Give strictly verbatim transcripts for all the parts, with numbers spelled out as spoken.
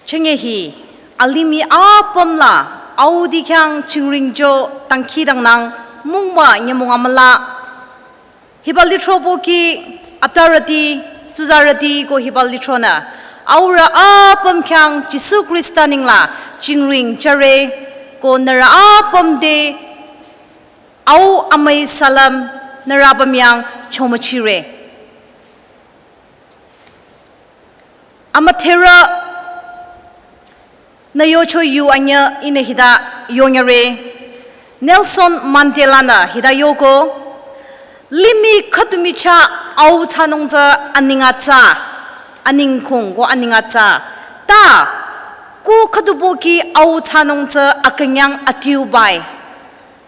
Chenge hi, alimih apüm la, audi khyang chingring cho dangkhidangnang mungba nyümong amüla. Hiba lithro pohki, aptarüti, tsuzarüti ko hiba lithronü, aurü apüm khyang Jisu Khrista nengla chingring jüre, ko nührü apüm te, au amüi salam nührü apüm yang chomüchire. Amüdherü nü yocho yu anyüh ihnü hita yonyüre. Nelson Mandela-nü hita yoko, limih khüdu michah au thsanung tsü aning atsa, aning kong ko aning atsa. Ta, ku khüdu pohki au thsanung tsü akünyang adiu bai.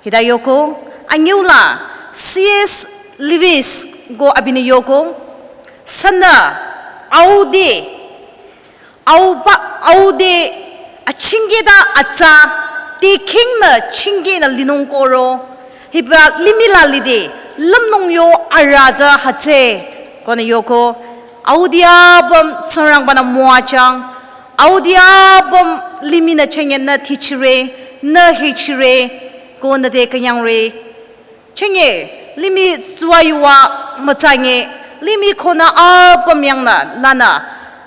Hita yoko, anyüla, C S Lewis ko abinü yoko, sünü, audi, auba, audi, achingketa atsa, te khingnü chingnü linung koro, hiba limih la lide, lümnung yo arüh tsü hütsü, konü yoko, audi apüm Tsingrangba-nü müwajüng, audi apüm limihnü chenge nü tichire, nü hichire, ko nü te künyangre. Chenge, limih tsuwa yuwa mütsange, limih konü apüm yangnü lanü,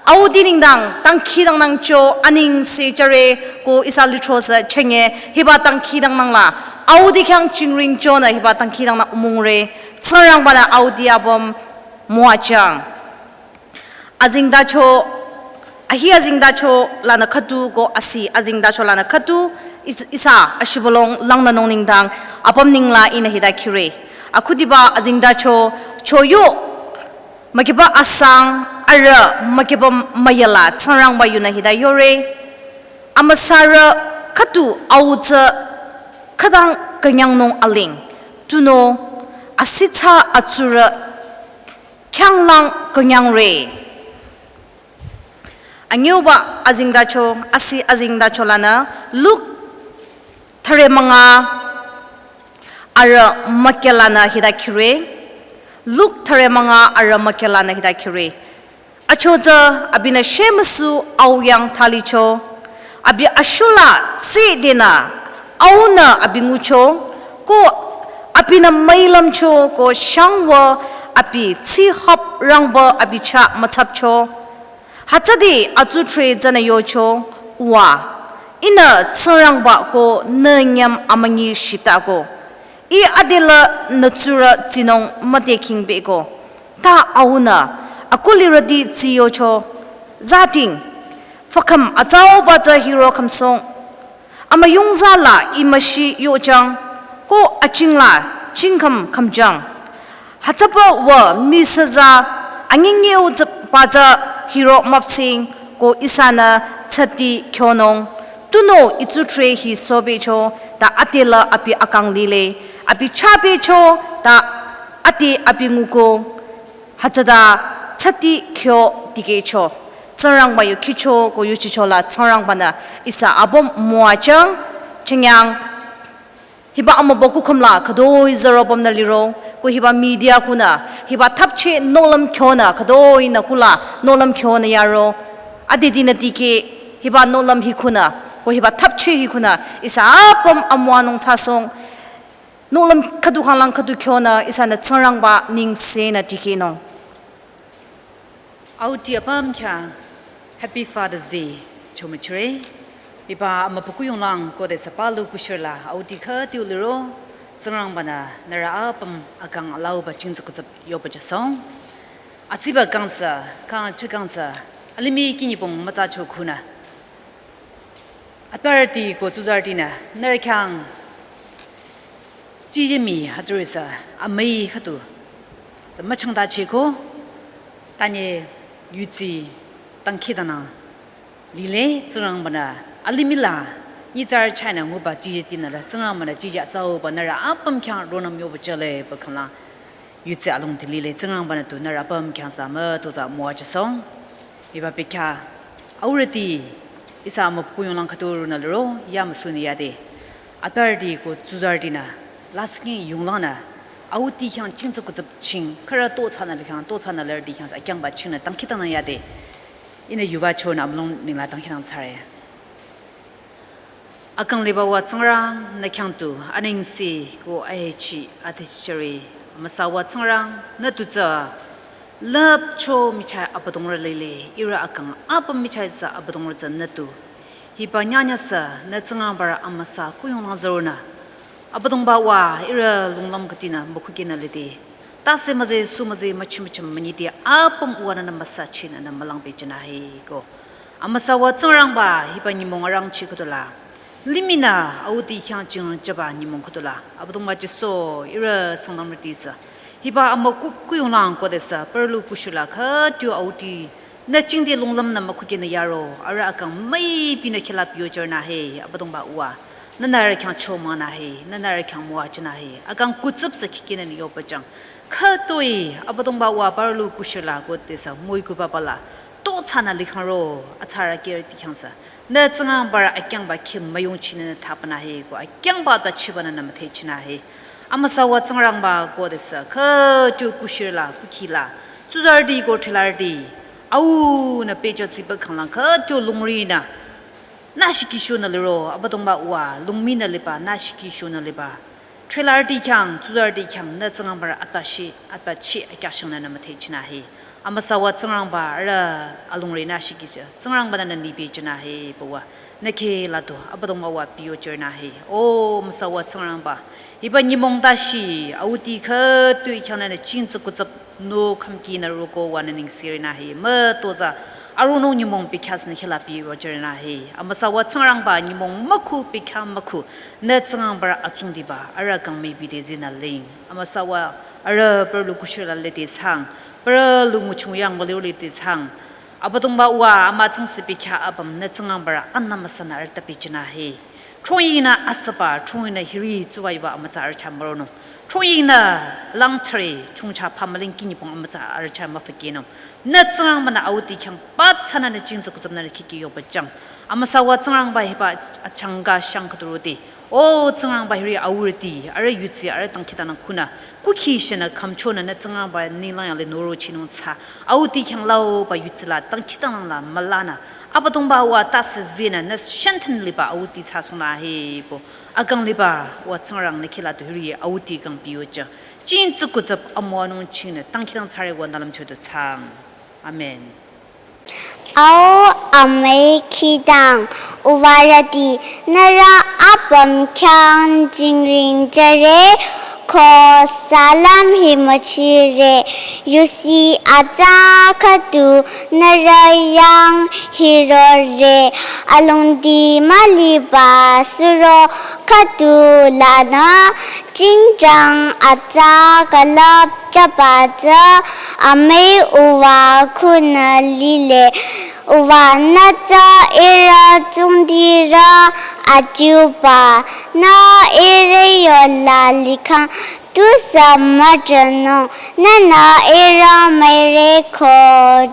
audi nengdang dangkhidangnang cho anengse jüre ko ihsa lithro sü chenge, hiba dangkhidangnang la, audi khyang chingring chonü hiba dangkhidangnang mungre, Tsingrangba-nü audi apüm müwajüng. Azengtacho, ahi azengtacho lanü khüdu ko asi azengtacho lanü khüdu is-, ihsa ashibülung langnünung nengdang apüm nengla ihnü hita khire. Akhudiba azengtacho choyo mükiba asang arüh mükiba müyala Tsingrangba yunü hita yore. Amüsarü khüdu au tsü khütang künyangnung aling. Tunüo asithsa atsurü khyanglang künyangre. Anyüba azengtacho, asi azengtacho lanü, Luk thüre münga arüh mükyü lanü hita khire. Luk thüre münga arüh mükyü lanü hita khire. Achotsü abinü shemüsu au yang thalicho, abi ashula tsedenü aunü abi ngucho, ko abinü müilümcho ko shangwü abi tsihap rangba abi chah müthsapcho. Hütsüde atsuthre tsünü yocho, uwa, ihnü Tsingrangba ko nü nyüm amünyi shita ko. Ih adela nü tsurü tsinung müte khingpehko. Ta aunü, akulirüti tsiyocho, zating, fakham atsauba tsü hiro khümsong. Amüyungza la ih müshi yojüng, ko aching la chingkhüm khümjüng. Hütsüba wü misüza anyingyeu tsüba tsü hiro müpsing, ko ihsanü tsati kyonung. Tunüo itsuthre hi sobecho, ta adela abi akang lile, abi chabecho, ta ade abi nguko, hütsüta tsati kyo dikehcho. Tsingrangba yu khicho ko yuchicho la Tsingrangba-nü ihsa apüm müwajüng, chengyang. Hiba amübükuh khümla khütoi zero pümnü liro, ko hiba media khunü, hiba thapche nohlüm kyonü, khütoinü kula nohlüm kyonü yaro. Adidinü dikeh, hiba nohlüm hi khunü, ko hiba thapche hi khunü, ihsa apüm amüwanung thsasong, nohlüm khüdu khanglang khüdu kyonü, ihsanü Tsingrangba nengsenü dikehnung. Auti apüm khyang Happy Father's Day chomüchire. Hiba amübükuh yonglang kode sapalu kushirla auti khütiu liro, Tsingrangba-nü nührü apüm akang alauba chingtsü kutsüp yoba jüsong. Atsiba kangsa, kang chakangsa, alimih kinyipong mütsacho khunü. Atparüti ko tsuzarütinü, nührü khyang chiyemi hütsürisü amüi khüdu, sü müchangtacheko, tanye yudsi dangkhidangnang lile Tsingrangba-nü alimih la, nyitsarü chahnü nguba chiyütinü la Tsingrangba-nü chiyü atsauba nührü apüm khyang ronüm yoba jüle ba khanglang. Yudsi alongdi lile Tsingrangba-nü tu nührü apüm khyang sü mütozah müwajüsong. Hiba bekhyah aurüti ihsa amübükuh yonglang khüdu runü liro yamüsunü yade. Atparüti ko tsuzarütinü lasih yonglangnü auti khyang chingtsü kutsüp ching khürü to thsanü le khyang to thsanü lerüti khyang sü akyangba chingnü dangkhidangnang yade. Ihnü yuva chonü amülung ninglang dangkhidangnang thsare. Akang liba Uwa Tsingrang, nü khyang tu anengse ko ahechi adhichehre. Amüsa Uwa Tsingrang, nü tu tsü lüpcho michah Abüdongrü lile, ihrü akang apüm michah tsü Abüdongrü tsü nü tu. Hiba nyanyasü nü Tsingrangbarü amüsa kuyonglang züronü, Abüdongba Uwa, ihrü lunglüm khütinü mükhukehnü lide, tase müzeh, sü müzeh, müchimüchim münyide apüm Uwa nünü müsachinü nü mülang pehjünung he ko. Amüsa Uwa Tsingrangba, hiba nyümong arangcheh khüdula, limihnü auti khyang jingchaba nyümong khüdula, Abüdongba Jisu, ihrü Sangtamrüti sü, hiba amüku kuyonglang khodesü parlu kushila khüdu auti nü jingte lunglümnü mükhukehnü yaro, arüh akang müipinü khehla pehjüchonung he, Abüdongba Uwa. Nünü arüh khyang chomangnung he, nünü arüh khyang müwajünung he, akang kutsüpsü khikehnü nü yobajüng. Khütoi, Abüdongba Uwa, parlu kushila khodesü müi kuba bala, to thsanü likhangro, atsarü kehre ti khyang sü, nü Tsingrangbarü akyangba khim müyongchinü nü thsapanung he ko, akyangba ta chibanü nü müthehchinung he. Amüsa Uwa Tsingrangba khodesü, khüdu kushila, kukhila, tsuzarüti ko thrilarüti, aunü pehjütsüba khanglang khüdu lungrinü nü shikishunü liro, Abüdongba Uwa, lungminü liba, nü shikishunü liba, thrilarüti khyang, tsuzarüti khyang, nü Tsingrangbarü atbashi, atbachi akyashangnü nü müthehchinung he. Amüsa Uwa Tsingrangba, arüh alungri nü shikisü, Tsingrangba nünü nü pehjünung he, pü Uwa. Nü khehla tu, Abüdongba Uwa pehjüchonung he. O, Amüsa Uwa Tsingrangba, hiba nyümong tashi, auti khüdu khyang nünü jingtsü kutsüp nü khümkinü roko Uwa nü nengserenung he. Mütozah, aronung nyümong pehkhyasü nü khehla pehjüchonung he. Amüsa Uwa Tsingrangba, nyümong mükhu pehkhya mükhu, nü Tsingrangbarü atsungdiba, arüh kang müipi te zinü ling. Amüsa Uwa, arüh parlu kushila lide thsang, parlu nguchung yangba liro lide thsang, Abüdongba Uwa, amütsingsi pehkhya apüm nü Tsingrangbarü anü müsanü arüh ta pehjünung he. Throyingnü asüba, throyingnü hiri tsuba yuba amütsa arüh chah müronung. Throyingnü langthre, chongcha phamüling kinyipong amütsa arüh chah müfikehnung. Nü Tsingrangbanü auti khyang pathsanü nü jingtsü kutsüpnü nü khikeh yobajüng. Amüsa Uwa Tsingrangba, hiba achangka shang khüdurüti, O Tsingrangba, hiri aurüti, arüh yudsi, arüh dangkhidangnang khunü, kukhi shenü khümchonü nü Tsingrangba ninglang yanglih norochinung thsa, auti khyang laoba yudsi la dangkhidangnang la mülanü, Abüdongba Uwa, tase zenü nü shanthen liba auti thsasohnung he pü. Akang liba Uwa Tsingrang, nü khehla tu hiri auti kang pehjüchü, jingtsü kutsüp amüwanung chingnü dangkhidang thsare, wündalam chodu thsang. Amen. Au amüi khidang, uwarüti, nührü apüm khyang jingring jüre, ko salam hi müchire, yusi atsa khüdu nührü yang hirore, alongdi müliba suro khüdu lanü, jingjang atsa külüp jüba tsü amüi uwa khunü lile. Uwa nü tsü ihrü tsungdirü adiuba, nü ihrü yola likhang tusü müjünung, nünü ihrü müire ko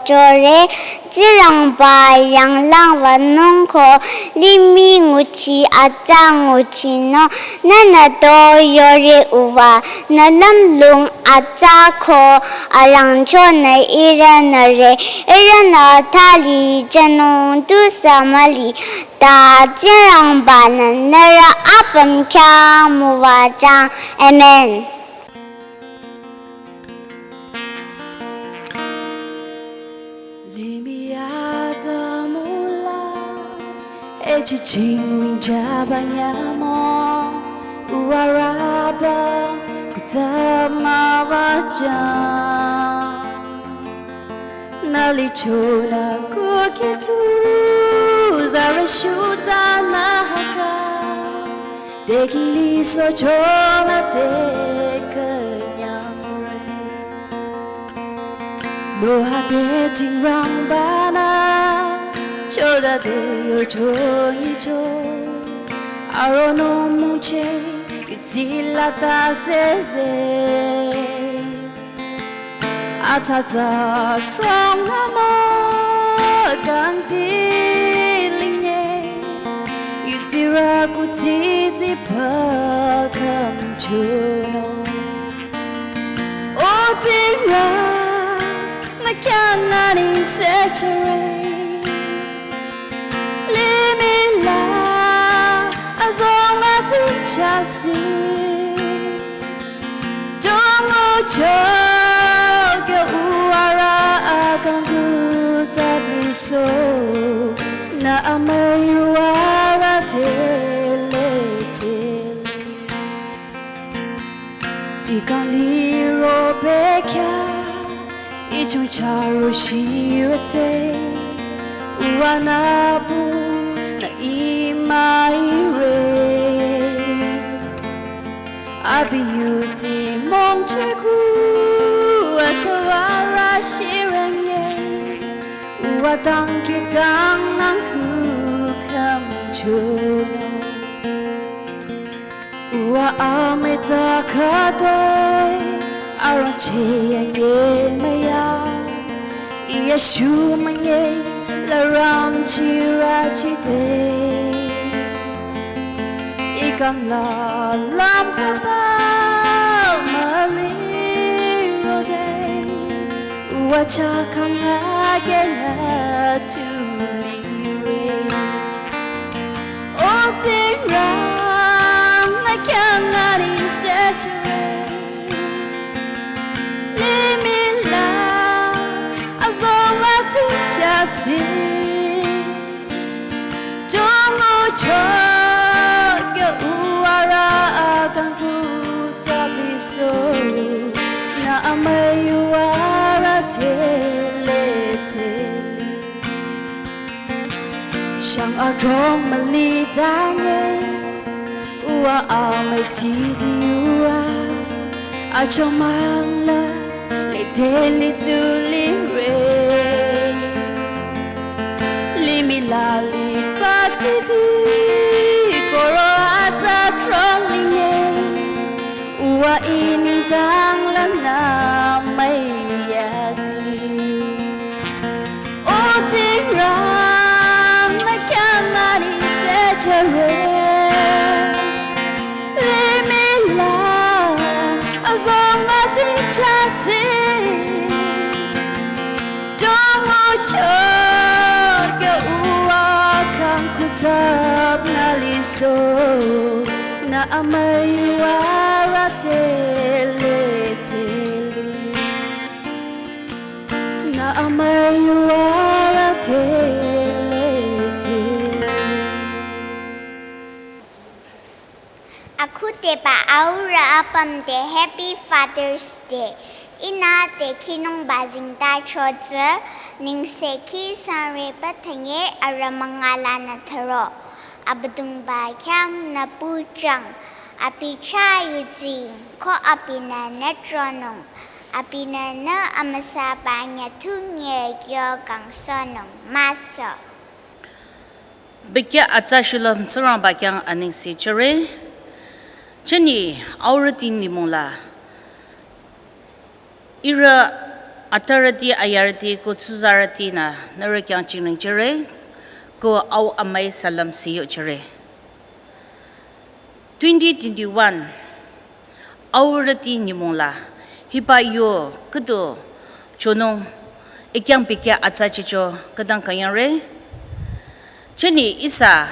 jüre, Tsingrangba yanglang wünung ko limih nguchi atsa nguchinung, nünü to yore uwa, nü lümlong atsa ko arangchonü ihrü nüre, ihrünü thali jünung tusü müli, ta Tsingrangbanü nührü apüm khyang müwajüng. Amen. Limih atümung la, echi chingwing jüba nyümong, uwarüba kutsü müwajüng. Nü lichonü kukhi tu zarü shutsa nü haka, deki lisohchonü te künyangre. Noha te Tsingrangbanü chodade yocho nyicho, aronung mungcheh yudsi la tase ze. Atsa tsü rong amü kangti linye, yudsirü kuthsi tsipü khümchonung. O Tsingrang, nü khyang anengse jüre, chasi. Tungu cho ke uara akang ku tabli so. Na amai uara tele tele. Ikang liro bekya, ichung charo shirete, uwa na bu na ima ire. Abi yuti mong cheku, asawara shirenge, uwa tangki tang nangku kam chono. Uwa amai tsü khütoi, arangcheh ya nye maya, iya shu manye, la ramchi rachi de. Ikang la lam khaba mali rode, uwa chakang age na tuli re. O Tsingrang, na kyang ani sechere. Limih la, azong la tsi chasi. Tungu cho ke uara akang ku tabli so. Na amai uara tele tele. Shang adrong mali danye, uwa amai tidi uwa, achomang la, le deli tuli re. Limih la li patidi, koro ata trong linye, uwa ini dang la na mai yadi. O Tsingrang, na kyang ani sechere. Limih la, azong ma tsi chasi. Tungu cho ke uwa kang ku tap na liso. Na amai uara tele tele. Na amai uara tele tele. Akhuteba aurü apüm te Happy Father's Day. Ihnü te khinung bazingta chotsü, ningse khi sanre pathanye arü mangala nü tharo. Abüdongba khyang nü pujang, abi chah yuzeng, ko abinü nü tronung, abinü nü amüsaba nyüthunye kyo kangsohnung maso. Bekya atsa shulüm Tsingrangba khyang anengse jüre. Chünye aurüti nyümong la ihrü atarüti, ayarüti ko tsuzarütinü nührü khyang jingring jüre, ko au amai salam siyo jüre. Twenty twenty-one aurüti nyümong la hiba yo khüdu chonung ikhyang bekya atsa jücho khütang künyangre. Chünye ihsa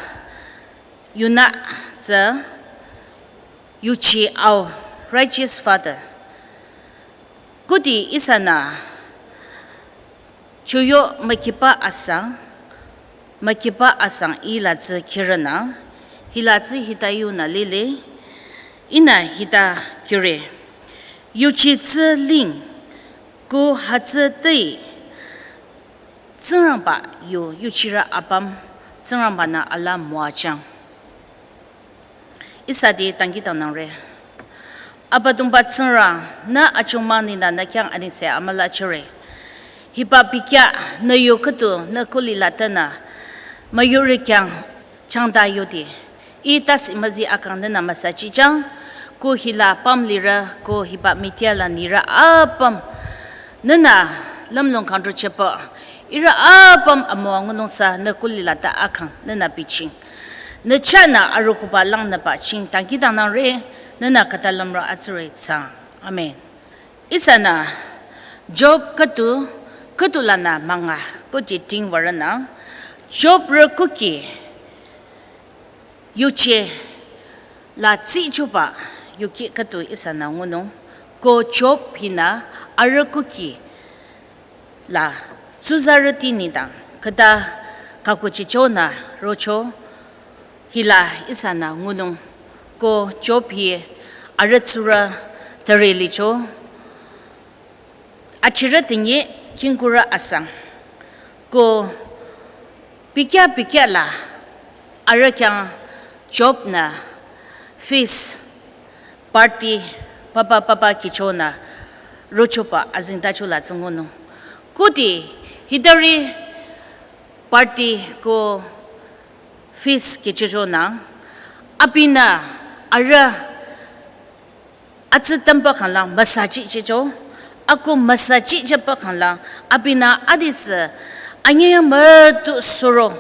yunü tsü yuchi au, righteous father. Khüdi ihsanü choyo mükiba asang, mükiba asang ih la tsü khirünü, hila tsü hita yunü lile, ihnü hita kire. Yuchi tsü ling, ko hütsü tei, Tsingrangba yu yuchirü apüm, Tsingrangba-nü alaa müwajüng. Ihsa te dangkhidangnangre. Abüdongba Tsingrang, nü achungmang ninü nü khyang anengse amüla jüre. Hiba bekya nü yo khüdu nü kuli la tenü müyurü khyang changta yode. Ih tasi müzi akang nünü müsajüjüng, ko hila pümlirü, ko hiba media la nirü apüm nünü lümlong kangdru jüba, ihrü apüm amüwa ngunung sü nü kuli la ta akang nünü bichieng. Nü chahnü arükuba langnüba jing dangkhidangnangre, nünü khüta lümro atsurü tsang. Amen. Ihsanü Job khüdu, khüdu lanü münga, khüdi ting würünü, Job rü kuki yuchi la tsichoba yuki khüdu ihsanü ngunung. Ko Job hinü arüh kuki la tsuzarüti nengdang khüta kakuchichonü rocho hila ihsanü ngunung. Ko Job hi arüh tsurü tare licho. Achirü tinye kingkurü asang. Ko pikya pikya la arüh khyang Job-nü feast party papa papa kichonü rochoba azengtacho la tsingunung. Kudi hitari party ko feast kichichonü abinü arüh atsü tamba khanglang müsachichicho. Ako müsachichaba khanglang abinü adisü anyüyang mütu suro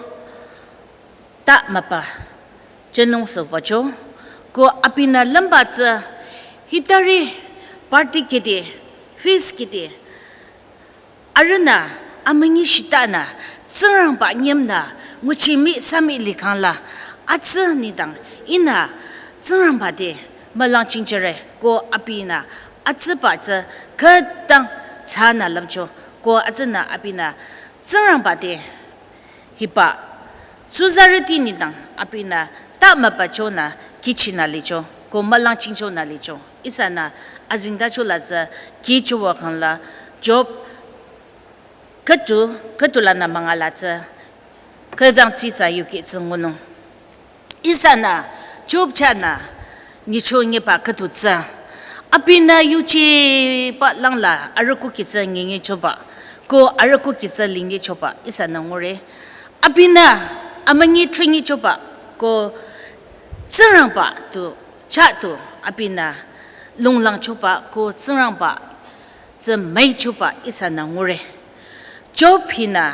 ta müpa chenung sü wücho. Ko abinü lümba tsü hitari party kiti, feast kiti arühnü amünyi shitanü Tsingrangba nyümnü nguchi mi sami likhang la atsü nengdang ihnü Tsingrangba te mülang chingchare. Ko abinü atsüba tsü khütang thsanü lümcho. Ko atsünü abinü Tsingrangba te hiba tsuzarüti nengdang abinü ta müpachonü kichinü licho ko mülang chingchonü licho. Ihsanü azengtacho la tsü kichowa khangla Job khüdu khüdu lanü münga la tsü khütang tsitsa yuki tsingunung. Ihsanü Job chahnü nyichonyiba khüdu tsü abinü yuchiba langla arüh kuki tsü nyinyichoba ko arüh kuki tsü linyichoba ihsanü ngure. Abinü amünyi trinyichoba ko Tsingrangba tu chah tu abinü lunglangchoba ko Tsingrangba tsü müichoba ihsanü ngure. Job hinü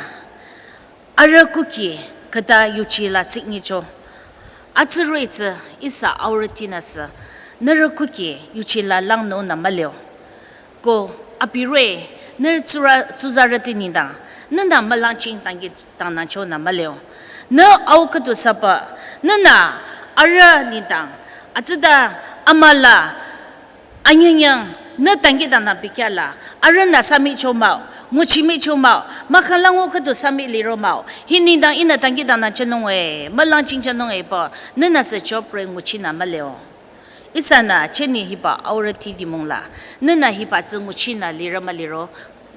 arüh kuki khüta yuchi la tsinyicho. Atsürü tsü ihsa aurütinü sü nührü kuki yuchi la langnungnü mülio. Ko abirü nührü tsura tsuzarüti nengdang nühnü mülang chingdangki tangnangchonü mülio. Nü au khüdu süba nühnü arüh nengdang atsüta amüla anyünyang nü dangkhidangnang pikya la arühnü samicho mah-o, nguchi micho mah-o, mahkhang lango khüdu sami liro mah-o, hi nengdang ihnü dangkhidangnang chenung-e, mülang chingchenung-e pü nühnü sü Job-rü nguchinü mülio. Ihsanü cheni hiba aurüti di mung la nühnü hiba tsü nguchinü liro müliro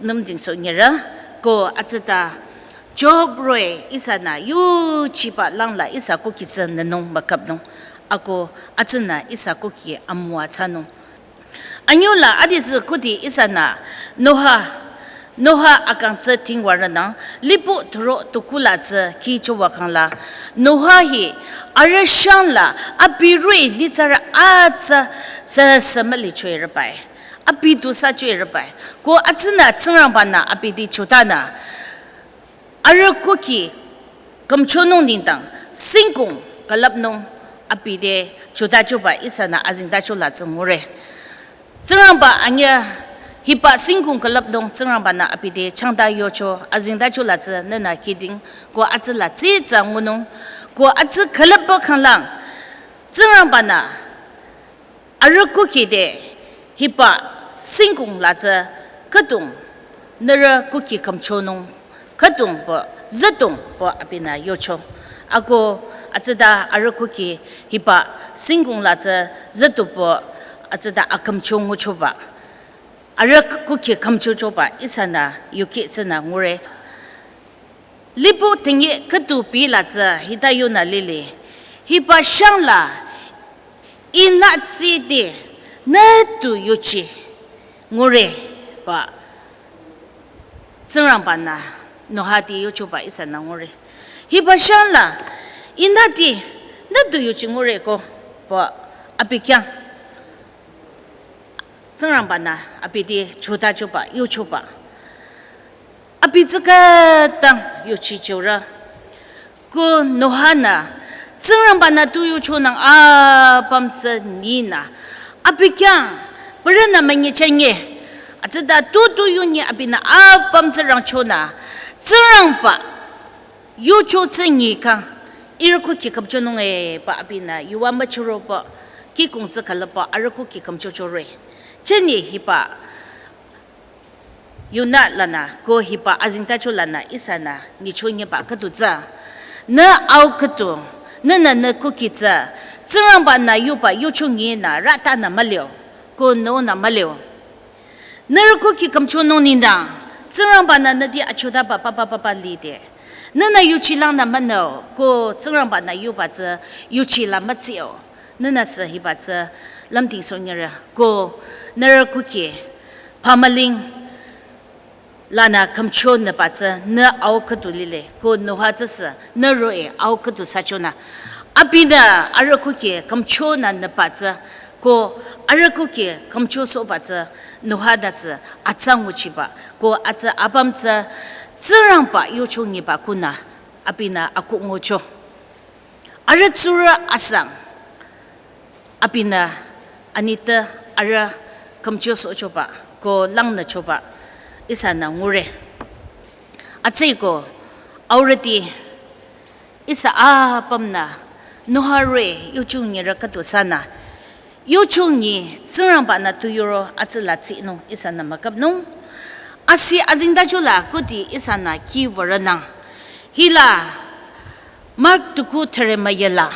nümdingsoh nyirü. Ko atsüta Job-rü ihsanü yuchiba langla ihsa kuki tsü nünung mükapnung. Ako atsünü ihsa kuki amüwa thsanung. Anyüla adisü kudi ihsanü Noah, Noah akang tsü tingwarünang lipu thüro tuku la tsü kichowa khangla Noah hi arüh shang la abirü nyitsarü atsü sü sü mülichoirübai. Abi tu süchoirübai. Ko atsünü Tsingrangba-nü abi te chotanü arüh kuki khümchonung nengdang singkung külüpnung abi te chotachoba ihsanü azengtacho la tsü ngure. Tsingrangba anyüh hiba singkung külüpnung Tsingrangba-nü abi te changta yocho azengtacho la tsü nühnü kiding ko atsü la tsitsa ngunung ko atsü külüpba khanglang Tsingrangba-nü arüh kuki te hiba singkung la tsü khüdung nührü kuki khümchonung khüdung pü züdung pü abinü yocho. Ako atsüta arüh kuki hiba singkung la tsü züdu pü atsüta akhümcho nguchoba arüh kuki khümchochoba ihsanü yuki tsünü ngure. Lipu tingi khüdu pi la tsü hita yunü lili. Hiba shang la ihnü tside nü tu yuchi ngure pü Tsingrangba-nü Noah te yochoba ihsanü ngure. Hiba shang la ihnü te nü tu yuchi ngure ko pü abi khyang Tsingrangba-nü abi te chotachoba yochoba. Abi tsü khütang yuchichorü. Ko Noah-nü Tsingrangba-nü tu yuchonang apüm tsü nyinü abi khyang bürünü münyichanye. Atsüta tu tu yunye abinü apüm tsü rangchonü Tsingrangba yucho tsü nyikhang ihrü kuki khümchonung-e pü abinü yuva müchüro pü kikong tsü külüpba arüh kuki khümchochore. Chünye hiba yunü lanü ko hiba azengtacho lanü ihsanü nyichonyeba khüdu tsü, nü au khüdu, nünü nü kuki tsü Tsingrangba-nü yuba yuchungi nü rütanü mülio, ko nonü mülio. Nührü kuki khümchonung nengdang Tsingrangba-nü nüte achotaba papa papa lide, nünü yuchilangnü münüo, ko Tsingrangba-nü yuba tsü yuchila mütsio. Nünü sü hiba tsü lümdhingsohnyire, ko nührü kuki phamüling lanü khümchonüba tsü nü au khüdu lile, ko Noa tsüsü nü roh-i au khüdu süchonü, abinü arüh kuki khümchonü nüba tsü, ko arüh kuki khümchosohba tsü Noa-nü sü atsa nguchiba, ko atsü apüm tsü Tsingrangba yuchungiba kunü abinü akoh ngucho. Arüh tsurü asang, abinü anitpü arüh khümchosohchoba ko langnüchoba ihsanü ngure. Atsüko aurüti ihsa apümnü Noa roh-i yuchungirü khüdu sünü, yuchungi Tsingrangba-nü tu yoro atsüla tsinung ihsanü müküpnung. Asi azengtacho la kudi ihsanü ki würonang, hila Mark tuku thüre müyela,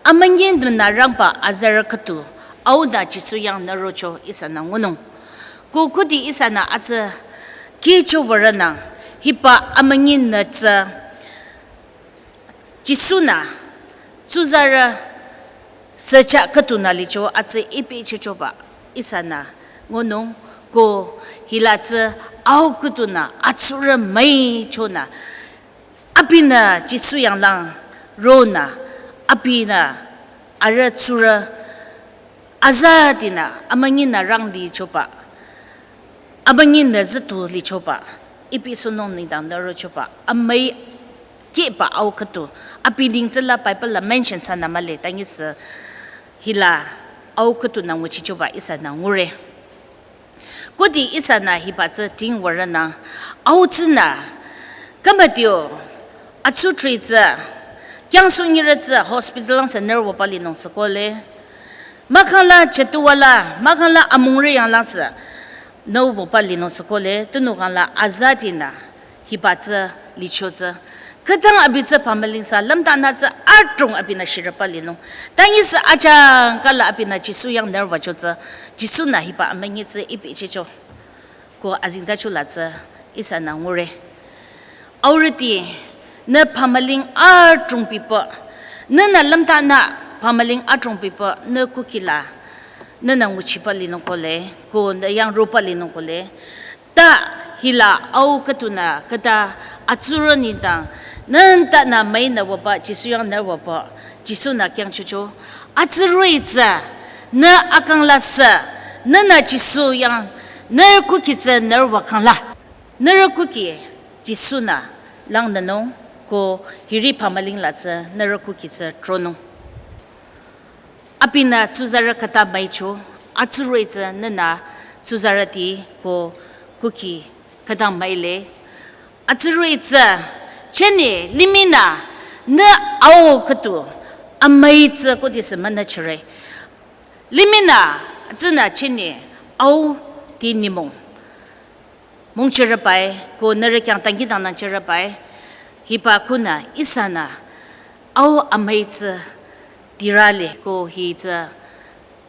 amünyi nünü rangba azarü khüdu aunü Jisu yang nürocho ihsanü ngunung. Ko kudi ihsanü atsü kicho würonang, hiba amünyi nü tsü Jisu-nü tsuzarü sücha khüdunü licho atsü ipi chichoba ihsanü ngunung, ko hila tsü au khüdunü atsurü müichonü, abinü Jisu yanglang ronü, abinü arüh tsurü azadinü amünyinü rang lichoba, amünyinü zütu lichoba, ipi sunung nengdang nürochoba, amüi kehba au khüdu, abi neng tsüla Bible la mention sünü mühle, tanyisü hila au khüdunü nguchichoba ihsanü ngure. Kudi ihsanü hiba tsü ting würonang, au tsünü, kamadio, atsudhre tsü, kyangsohnyirü tsü hospital lang sü nührü wüba linung sükole, mahkhang la chatuwala, mahkhang la amungrü yanglang sü nührü wüba linung sükole, tunükhang la azadinü hiba tsü licho tsü, khütang abi tsü phamüling sü lümtanü tsü adrong abinü shirüba linung. Tanyisü achangka la abinü Jisu yang nührü wücho tsü, Jisu-nü hiba amünyi tsü ipi chicho. Ko azengtacho la tsü ihsanü ngure. Aurüti, nü phamüling adrong bipü, nünü lümtanü phamüling adrong bipü nü kuki la nünü nguchiba linung kole, ko nü yang roba linung kole, ta hila au khüdunü khüta atsurü nengdang, nüntanü müinü wüba Jisu yang nührü wüba, Jisu-nü kyangchocho, atsü roh-i tsü nü akang la sü, nünü Jisu yang nührü kuki tsü nührü wükhang la, nührü kuki Jisu-nü langnünung, ko hiri phamüling la tsü nührü kuki tsü tronung. Abinü tsuzarü khüta müicho, atsü roh-i tsü nünü tsuzarüti ko kuki khüta müile. Atsü roh-i tsü, chünye limihnü nü au khüdu amüi tsü kudisü münüchire. Limihnü tsünü chünye au ti nyümong mongchirübai, ko nührü khyang dangkhidangnangchirübai, hiba kunü ihsanü au amüi tsü tirale ko hi tsü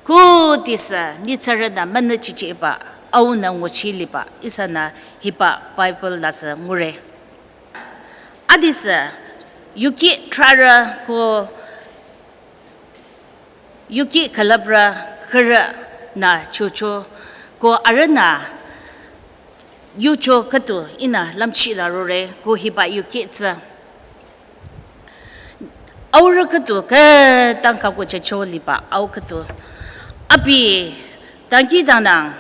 kudisü nyitsarünü münüchichehba aunü nguchi liba ihsanü hiba Bible la sü ngure. Adisü yuki thrarü ko yuki külüprü khürünü chocho, ko arühnü yucho khüdu ihnü lümchila rore, ko hiba yuki tsü aurü khüdu khütang kaku checho liba au khüdu, abi dangkhidangnang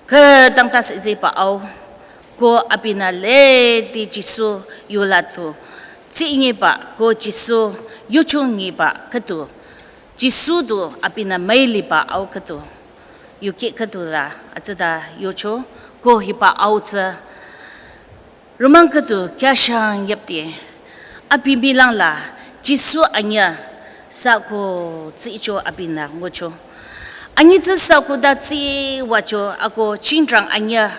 khütang tase ziba au, ko abinü lede Jisu yola tu tsinyiba ko Jisu yuchungiba khüdu, Jisu du abinü müiliba au khüdu, yuki khüdu la atsüta yocho, ko hiba au tsü romang khüdu kyashang yüpti, abi milang la Jisu anyüh Sako tsicho abinü ngucho. Anyi tsü sako da tsi wacho ako chingrang anya,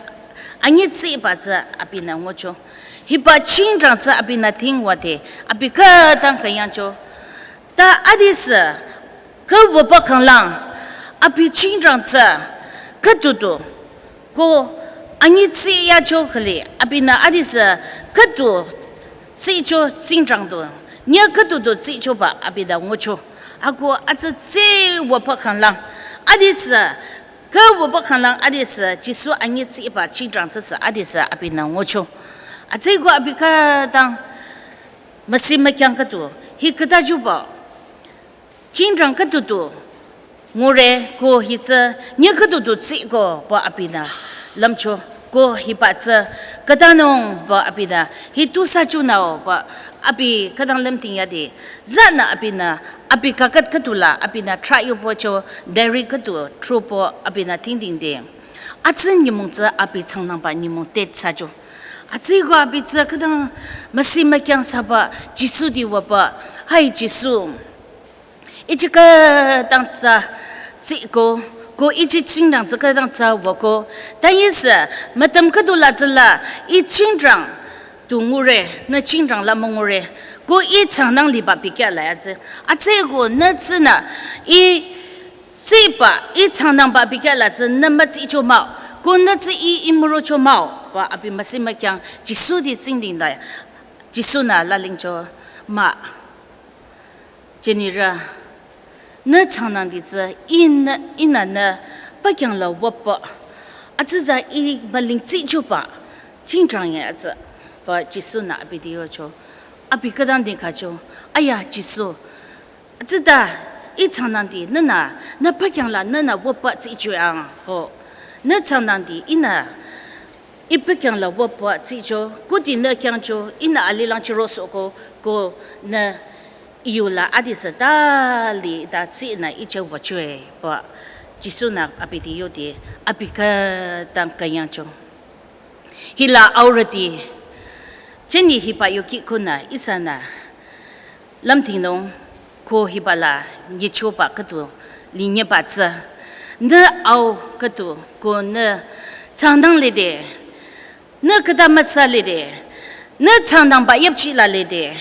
anyi tsiba tsü abinü ngucho. Hiba chingrang tsü abinü tingwate, abi khütang kayangcho. Ta adisü, kawapa khanglang, abi chingrang tsü, khütutu, ko anyi tsi yacho khali, abinü adisü, khütu tsicho chingrang tu, nya khütutu tsichoba abinü ngucho. Ako atsü tsiwapa khanglang, adisü, kawapa khanglang adisü, Jisu anyi tsiba chingrang tsüsü adisü abinü ngucho. Atsüko abi khütang, masi makyang khütu, hi khüta juba, chingrang khütutu, ngure ko hi tsü, nya khütutu tsiko ba abinü, lümcho, ko hiba tsü, khütanung ba abinü, hi tu sa chunao ba, abi khütang lümting yade, zanü abinü, abi kakat khütula, abinü try yopocho, deri khütu, tropo, abinü tingting de. Atsü nyimung tsü abi changnangba nyimung tet sacho. Atsüko abi tsü khütang masi makyang saba Jisu di wapa, hai Jisu. Ichi khütang tsü tsiko, ko ichi chingrang tsü khütang tsü wako. Tanyisü, matam khütula tsüla, i chingrang tu ngure, nü chingrang la mangure, ko i changnang liba bikya la ya tsü. Atsüko nü tsünü, i tsiba, i changnangba bikya la tsü nü matsicho mao, ko nü tsü i imuro cho mao, ba abi masi makyang Jisu di tsingding da, Jisu nü lalingcho ma. Jenira, nü changnang di tsü inü, inü nü pakyang la wapa, atsü da i maling tsicho ba, chingrang ya tsü, ba Jisu nü abi di yocho, abi khütang di kacho, aya Jisu, atsüta, i changnang di, nünü, nü pakyang la, nünü wapa tsicho ang, ho. Nü changnang di, inü, i pakyang la wapa tsicho, kuti nü kyangcho, inü alilang chiro soko, ko nü yu la adisü ta li ta tsinü iche wachoe, ba Jisu nü abi di yode, abi khütang kayangcho. Hila aurüti, cheni hiba yoki kunü ihsanü, lümtinung, ko hiba la nyichoba khütu, linyiba tsü, nü au khütu, ko nü changnang lide, nü khüta müsa lide, nü changnangba yapchi la lide,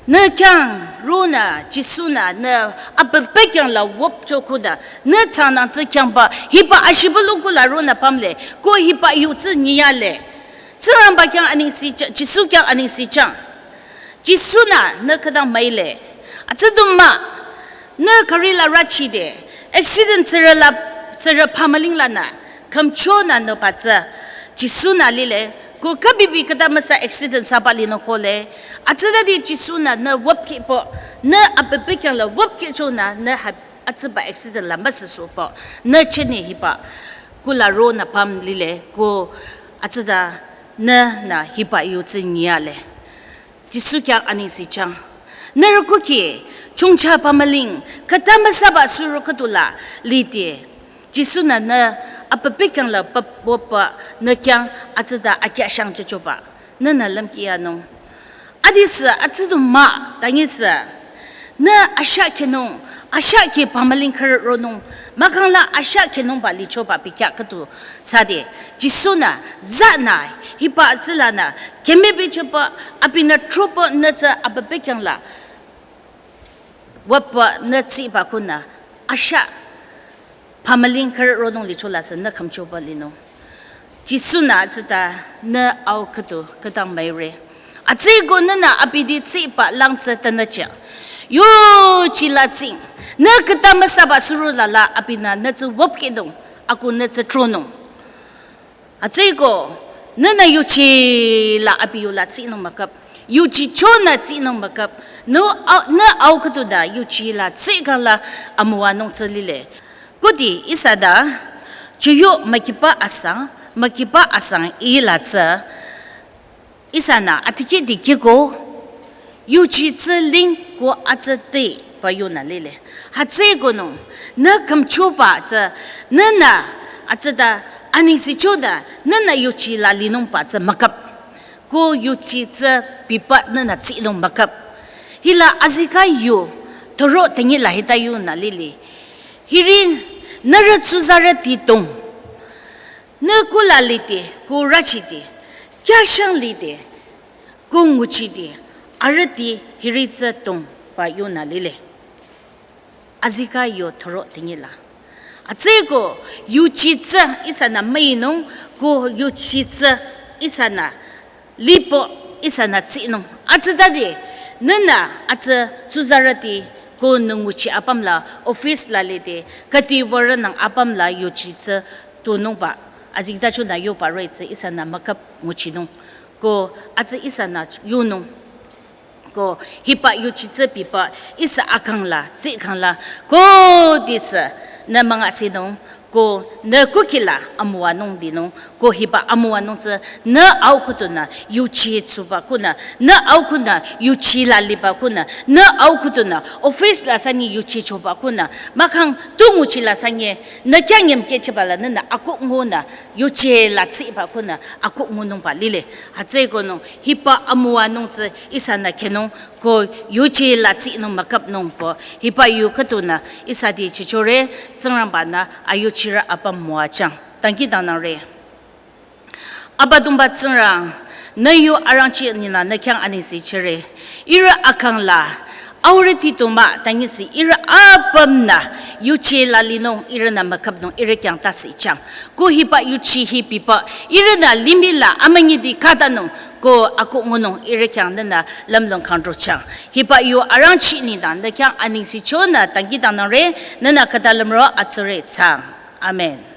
nü kyang ronü, Jisu nü, nü abi pekyang la wopcho kuda, nü changnang tsü kyangba, hiba ashiba lungku la ronü pamle, ko hiba yu tsü nyiyale. Tsingrangba kyang aningsi chang, Jisu kyang aningsi chang. Jisu nü, nü khütang maile. Atsü du ma, nü kari la rachide, accident tsürü la, tsürü pamaling la nü, khümcho nü nü ba tsü, Jisu nü lile, ko kabibi khüta müsa accident saba linung kole, atsüta di Jisu nü, nü wopki po, nü abi pekyang la wopki cho nü, nü ha, atsüba accident la müsü su po, nü cheni hiba, kula ronü pam lile, ko atsüta nü nü hiba yu tsü nyiyale. Jisu kyang aningsi chang. Nührü kuki, chongcha pamaling, khüta müsaba suro khütula, lide. Jisu nü nü abi pekyang la pap-, wapa, nü kyang atsüta akya shang chechoba. Nü nü lümki yanung. Adisü atsü du ma, tanyisü. Nü asha kenung, asha ke pamaling khürü ronung, mahkhang la asha kenungba lichoba bikya khütu sade. Jisu nü, zanü, hiba atsü la nü, kemi bichoba, abinü tropo nü tsü abi pekyang la. Wapa nü tsiba kunü, asha pamaling khürü ronung licho la sü nü khümchoba linung. Jisu nü atsüta nü au khütu khütang maire. Atsüko nünü abi di tsiba lang tsü tanü cha. Yuchi la tsing. Nü khüta müsaba suro la la abinü nü tsü wopki dung. Ako nü tsü tronung. Atsüko, nünü yuchi la abi yu la tsinung mükap. Yuchi cho nü tsinung mükap. Nü au, nü au khütu da yuchi la tsika la amüwanung tsü lile. Kudi ihsa da, chuyu mükiba asang, mükiba asang ila tsü, ihsanü atikeh dikehko, yuchi tsü ling ko atsü te ba yunü lile. Hütsükonü, nü khümchoba tsü, nünü atsüta aningsicho da, nünü yuchi la linungba tsü mükap. Ko yuchi tsü biba nünü tsinung mükap. Hila azikha yu, Thüro tünyi la hita yunü lile. Hiri nührü tsuzarüti tong. Nü kula lide, ko rachide, kyashang lide, ko nguchide, arüti hiri tsü tong pü yunü lile. Azikeh yo thüro tünyi la. Hütsüeko yuchi tsü ihsanü müinung, ko yuchi tsü ihsanü lipü ihsanü tsinung. Hütsütade, nühnü hütsü tsuzarüti ko nü nguchi apüm la office la lide, khüdi würonang apüm la yuchi tsü tunungba. Azikeh ta chonü yoba roh-i tsü ihsanü mükap nguchinung. Ko hütsü ihsanü yunung. Ko hiba yuchi tsü biba ihsa akang la, tsikhang la, ko disü nü müngasinung, ko nü kukhi la amüwanung dinung, ko hiba amüwanung tsü nü au khüdunü yuchi tsuba kunü, nü au khüdunü yuchi la liba kunü, nü au khüdunü office la sani yuchi choba kunü, mahkhang tu nguchi la sani nü khyang nyemkehchiba la nühnü akuk ngunü yuchi la tsiba kunü akuk ngunungba lile. Hütsüekonü hiba amüwanung tsü ihsanü khenung ko yuchi la tsinung mükapnung pü hiba yu khüdunü ihsati chichore, Tsingrangba-nü ayuchirü apüm müwajüng. Dangkhidangnangre. Abüdongba Tsingrang, nü yu arangcheh ninü nü khyang anengse chire. Ihrü akang la, aurüti tu mah tanyisi ihrü apümnü yuchi la linung ihrünü mükapnung ihrü khyang tase jüng. Ko hiba yuchi hi biba ihrünü limih la amünyiti khatanung ko akuk ngunung ihrü khyang nühnü lümlong kangdrochüng. Hiba yu arangcheh ninü nü khyang anengse chonü dangkhidangnangre, nühnü khüta lümro atsure tsang. Amen.